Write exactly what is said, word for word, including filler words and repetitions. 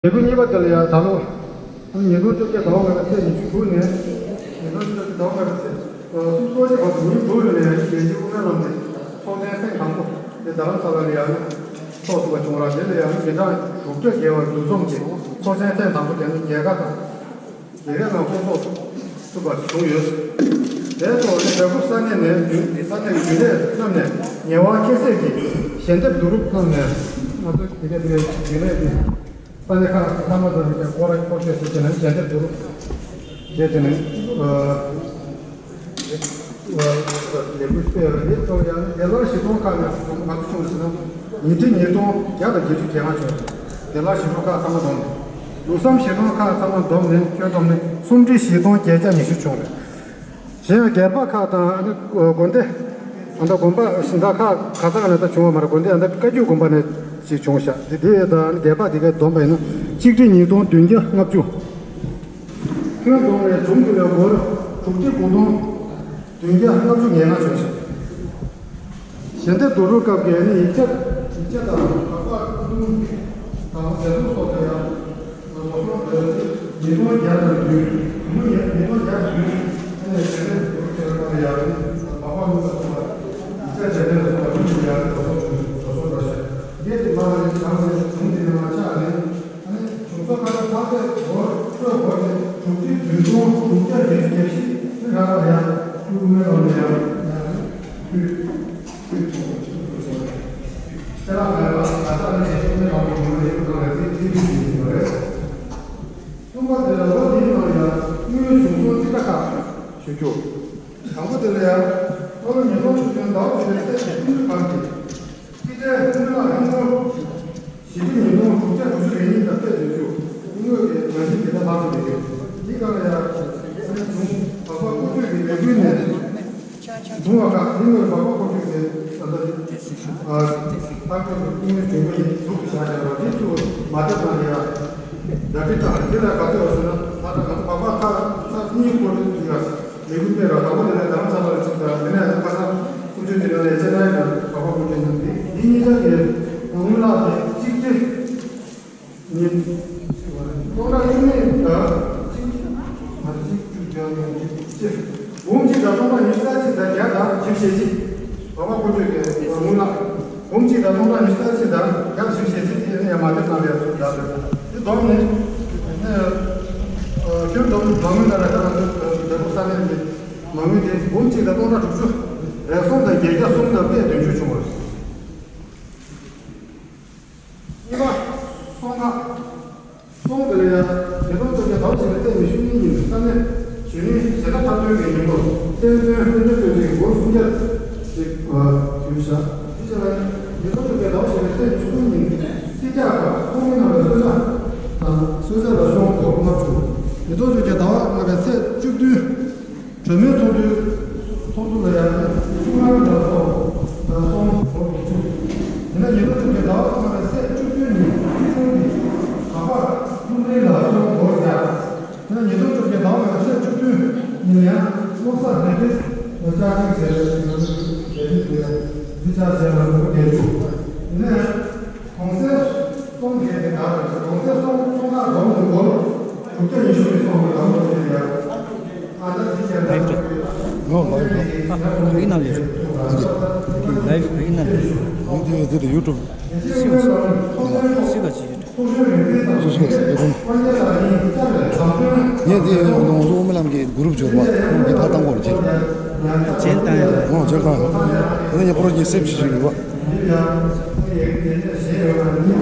ལས་འགུལ་གཉིས་པ་དེ་ལ་ཡང་ད་ལོ་ཉིས་སྟོང་བཅོ་བརྒྱད་ཟླ་བ་ལྔ་པའི་ཚེས་ཉི་ཤུ་དྲུག་ནས་ཉིས་སྟོང་བཅོ་བརྒྱད་ཟླ་བ་ལྔ་པའི་ཚེས་གསུམ་པའི་བར་དུ་ཉིན་དྲུག་རིང་ལ་ཡང་རྒྱལ་སྤྱིའི་དབུ་མའི་ལམ་གྱི་ཚོགས་ཆེན་ཐེངས་དང་པོ་དེ་རྡ་རམ་ས་ལ་ལ་ཡང་ཚོགས་ཐུབ་པ་བྱུང་བ་རེད། དེ་ལ་ཡང་མི་གྲངས་དྲུག་བརྒྱ་བརྒལ་བ་འདུ་འཛོམས་ཀྱིས་ཚོགས་ཆེན་ཐེངས་དང་པོ་དེ་ནི་རྒྱལ་ཁ་དང་། དེ་གའི་ནང་སྐོང་ཚོགས་ཐུབ་པ་བྱུང་ཡོད། དེའི་ཐོག་ནས་བལ་པོ་ས་གནས་ནས་རྒྱུན་ས་གནས་ཀྱི་རྒྱུན་ལས་རྣམས་ནས་ངལ་བ་ཁྱད་བསད་ཀྱིས་ཞལ་འདེབས་བསྡུ་རུབ་གནང་ནས། ང་ཚོ་དེ་གའི་དེ་གའི་རྒྱུན་ལས་ཀྱི་ས་གནས་ཁག་ཚང་མ་དང་དེ་གའི་སྐོར་ར་སྐོར་སྐྱོད་བྱས་བྱས་ནས་ཞལ་འདེབས་བསྡུ་རུབ་བྱས་བྱས་ནས། ལས་འགུལ་སྤེལ་བ་རེད། ཐོག་ཡང་ནི་སྡེ་བློན་གཞིས་གྲོང་ཁག་ནས་ང་ཚོ་ཆུང་ཟིན་ན་ཉིས་ཁྲི་ཉིས་སྟོང་བརྒྱ་དང་བརྒྱད་ཅུ་གྱ་ལྔ་བྱུང་རེད། སྡེ་བློན་གཞིས་གྲོང་ཁག་ཚང་མ་བསྡོམས་ནས། ལུགས་བསམ་གཞིས་གྲོང་ཁག་ཚང་མ་བསྡོམས་ནས་ཁྱོན་བསྡོམས་ནས་སུམ་ཁྲི་བཞི་སྟོང་བརྒྱད་བརྒྱ་ཉི་ཤུ་བྱུང་རེད། གཞན་ཡང་སྒེར་པ་ཁག་དང་ཨ་ནི་དགོན་སྡེ། ཨ་ད་དགོན་པ་གཞན་དག་ཁག་ག་ས་ག་ནས་ད་བྱུང་བ་མ་རེད། དགོན་སྡེ་ཨ་ད་བཀའ་བརྒྱུད་དགོན་པ་ནས་ཅིག་བྱུང་ཤག་དེ་དེ་ད་ཨ་ནི་སྒེར་པ་དེ་གའི་བསྡོམས་པ་ཡིན་ན་གཅིག་ཁྲི་ཉིས་སྟོང་བདུན་བརྒྱ་ལྔ་བཅུ། ཁྱོན་བསྡོམས་ནས་གཞུང་གི་ལས་སྒོར་དྲུག་ཁྲི་དགུ་སྟོང་བདུན་བརྒྱ་ལྔ་བཅུ་ང་ལྔ་བྱུང་ཞིང་། ཞལ་འདེབས་བསྡུ་རུབ་སྐབས་ཀྱི་ནི་ཡིག་ཆ་ཡིག་ཆ་དང་ཁ་པར་ཁུག་རྟ་དང་ཟས་སོགས་སོགས་ལ་ཡང་ལོ་སོགས་ལ་ཉིས་སྟོང་བརྒྱ་དང་བདུན། ཉིས་སྟོང་བརྒྱ་དང་བདུན་ནས་ཞལ་འདེབས་བསྡུ་རུབ་བྱས་པ་ལ་ཡང་མ་པ་ལུག་ལ་སོགས་པ་ཡིག་ཆ་ཞལ་འདེབས་ལ་སོགས་པ་ཁྱོན་ཡོངས་ལ་ཡང་ལོ་སོགས་བྱུང་ལོ་སོགས་འགྲོ་ཞིང་། འདས་ཀྱི་མ་ལ་ནི་བྱང་ནས་གཞུང་འདི་ནས་མ་ཆགས་ནས། ཨ་ནི་གཞུང་ཚབ་ཁ་ས་ཐག་ཚད་སྒོར་སྤྲོད་སྒོར་དེ་དྲུག་ཁྲི་བདུན་སྟོང་དྲུག་བརྒྱ་བརྒྱད་ཅུ་གྱ་བཞི་ནི་རག་པ་ཡང་ཁུལ་དབུ་མའི་ལམ་ལ་ཡང་ཡང་ཁུལ་ཁུལ་ཐོག་ཁུལ་ཐོག་ཚོ་ཁྱེད་རང་ལ་ཡང་ག་ས་ནས་ཞིག་དབུ་མའི་ལམ་གྱི་ངོས་ནས་ཡོད་གང་ལ་རྩིས་རྩིས་རིག་བྱེད་ཀྱི་ཡོད་རེད། གསུམ་པ་དེ་ལ་ལོ་འདིའི་ནང་ཡང་དངུལ་བྱུང་སོང་རྩིས་ཁྲ་ཁག་ཞུ་རྒྱུ། དང་པོ་དེ་ལ་ཡང་ཨ་ལོ་ཉིས་སྟོང་བཅུ་བདུན་ཟླ་བ་བཞི་པའི་ཚེས་ཉི་ཤུ་གང་གི་རྩིས་ཁྲའི་དངུལ་ལག་ཧིན་སྒོར་བཞི་ཁྲི་ཉིས་སྟོང་དྲུག་བརྒྱ་དགུ་བཅུ་རེ་གཉིས་དང་སྤྲད་ཡོད་རྒྱུ། དངུལ་གྱི་ནང་བཞིན་དེ་ལྟར་ལྷག་ཐུབ་ཡོད་རྒྱུ། འདི་གང་ལ་ཡང་ཨ་ནི་བྱུང་བ་པ་ཀུན་སྤྱོད་ཀྱི་ལས་འགུལ་ནས། བྱུང་བ་ཁག་ནི་ངོས་འཕགས་པ་ཀོ་ཅོ་གི་ད་ལྟ་ཨ་ཏང་ཅོ་གི་ཀུན་སྤྱོད་བྱུང་བ་ཡིན་འདུག་བཞག་བཞག་པ་དེ་ཚོ་མ་བསྡད་པ་ལ་ཡ་བརྡ་སྤྲོད་དང་དེ་ལ་ག་ཚོད་ཟེར་ན་ད་ལྟ་ང་ཚོ་འཕགས་པ་ཁག་ཚར་གཉིས་སྐོར་དུ་ཡ་ལས་འགུལ་སྤེལ་ར་དང་པོ་དེ་ལ་རྡ་རམ་ས་ལ་ལ་ཅིག་དང་དེ་ནས་ཁ་སང་ཀུན་སྤྱོད་དེ་ལ་ལས་བྱེད་ནའི་དང་འཕགས་པ་ཀོ་ཅོ་གཉིས་འདི་འདི་གཉིས་ཆ་གི་དངུལ་ལག་དེ་གཅིག་སྟེ། ཉིན། སྟོང་ཕྲག་བཅུ་གཉིས་དང་གཅིག་ང་གཅིག་བཅུ་བརྒྱ་ཡོང་གཅིག་གཅིག་འབུམ་གཅིག་དང་སྟོང་ཕྲག་ཉི་ཤུ་རྩ་གཅིག་དང་བརྒྱ་དང་བཞི་བཅུ་ཞེ་གཅིག་འཕགས་པ་ཀོ་ཅོ་གི་དངུལ་ལག་འབུམ་གཅིག་དང་སྟོང་ཕྲག་ཉི་ཤུ་རྩ་གཅིག་དང་བརྒྱ་དང་བཞི་བཅུ་ཞེ་གཅིག་དེ་ནི་ཡང་མ་བསྡད་གནང་བའི་ཚུལ་བཞག་ཡོད། དེ་བསྡོམས་ནས་ཁྱོན་བསྡོམས་མ་དངུལ་ལ་ར་ཁ་ང་ཚོའི་བལ་པོ་ས་གནས་ཀྱི་མ་དངུལ་དེ་འབུམ་གཅིག་དང་སྟོང་ཕྲག་དྲུག་ཅུ་རེ་གསུམ་དང་བརྒྱད་བརྒྱ་གསུམ་དང་པད་བདུན་ཅུ་བྱུང་བ་རེད། གཉིས་པ། སོང་ཁ། སོང་དེ་ལ་ཡང་ཉིས་སྟོང་བཅོ་བརྒྱད་ཟླ་བ་བཞི་པའི་ཚེས་ཉི་ཤུ་གཉིས་ཉིན་ས་གནས་གཞོན་ནུའི་གཞས་སྒྲ་འཁྲབ་སྟོན་གྱི་ཉིན་མོར་བསྟན་འཛིན་ལྷུན་གྲུབ་ཚོས་ཀྱིས་སྒོར་སུམ་བརྒྱ་ཞིག་ཕུལ་བཞག་དེ་བཞིན་ལ་ཉིས་སྟོང་བཅོ་བརྒྱད་ཟླ་བ་བཞི་པའི་ཚེས་ཉི་ཤུ་གསུམ་ཉིན་རྩིས་རྒྱག་སྐབས་ཚོགས་མི་རྣམས་ལ་གསོལ་ཇ་དང་གསོལ་ཇ་ལ་སོན་སྒོར་ལྔ་བཅུ། ཉིས་སྟོང་བཅོ་བརྒྱད་ཟླ་བ་ལྔ་པའི་ཚེས་བཅུ་བདུན། གྲོས་མོལ་ཚོགས་འདུའི་ཚོགས་འདུ་ལ་ཡང་ཆུ་དམར་ལ་སོགས་ལ་སོང་སྒོར་དགུ་བཅུ། ཡིན་ན་ཉིས་སྟོང་བཅོ་བརྒྱད་ཟླ་བ་ལྔ་པའི་ཚེས་བཅུ་བདུན་ཉིན་སྲིད་སྐྱོང་གིས་ག་པར་ལྷུན་རིང་ལ་སོང་སྒོར་བརྒྱ། ཡིན་ན་ཉིས་སྟོང་བཅོ་བརྒྱད་ཟླ་བ་ལྔ་པའི་ཚེས་བཅུ་བདུན་ཉིན་ཡང་བློ་བཟང་ལྷ་འདྲེས་ལ་བཅར་འདྲི་བྱས་པའི་ཞིང་ལ་ལས་དོན་དེ་འདི་བཅར་བྱས་ལ་ལོ་བརྒྱད་ཅུ། ཡིན་ན་ཡང་། གོང་གསལ་གསུམ་གྱི་དེ་ག་རེ་གོང་གསལ་གསུམ་གསུམ་ཁག་སྒྲོམ་དུ་སྒོར་དྲུག་བརྒྱ་ཉི་ཤུ་རེ་སོང་བའི་ལམ་ལུགས་དེ་ཡང་ཨ་ད་དེ་ཀྱང་ལའིབ་རེད། ཨོ་ལའིབ་རེད། ཨ་ཁོ་གི་ནང་ལས་རེད། ལའིབ་གི་ནང་ལས་རེད། ཡུ་ཊུབ་ཡུ་ཊུབ་སི་ག་ཅི་ཡུ་ཊུབ་སུ་སུ་ཡུ་ཊུབ་ངས་དེ་ནང་ཚོ་དབུ་མའི་ལམ་གྱི་གུ་རུབ་འབྱོར་བ་ཁོང་གི་ཕར་བཏང་དགོས་རེད་ཅེས། ཨོ་སྦྱར་བཏང་ཡོད། ཨ་ནི་ངས་ཕོ་རོག་གཉིས་སེབ་བྱེད་ཀྱི་ཡོད་པ།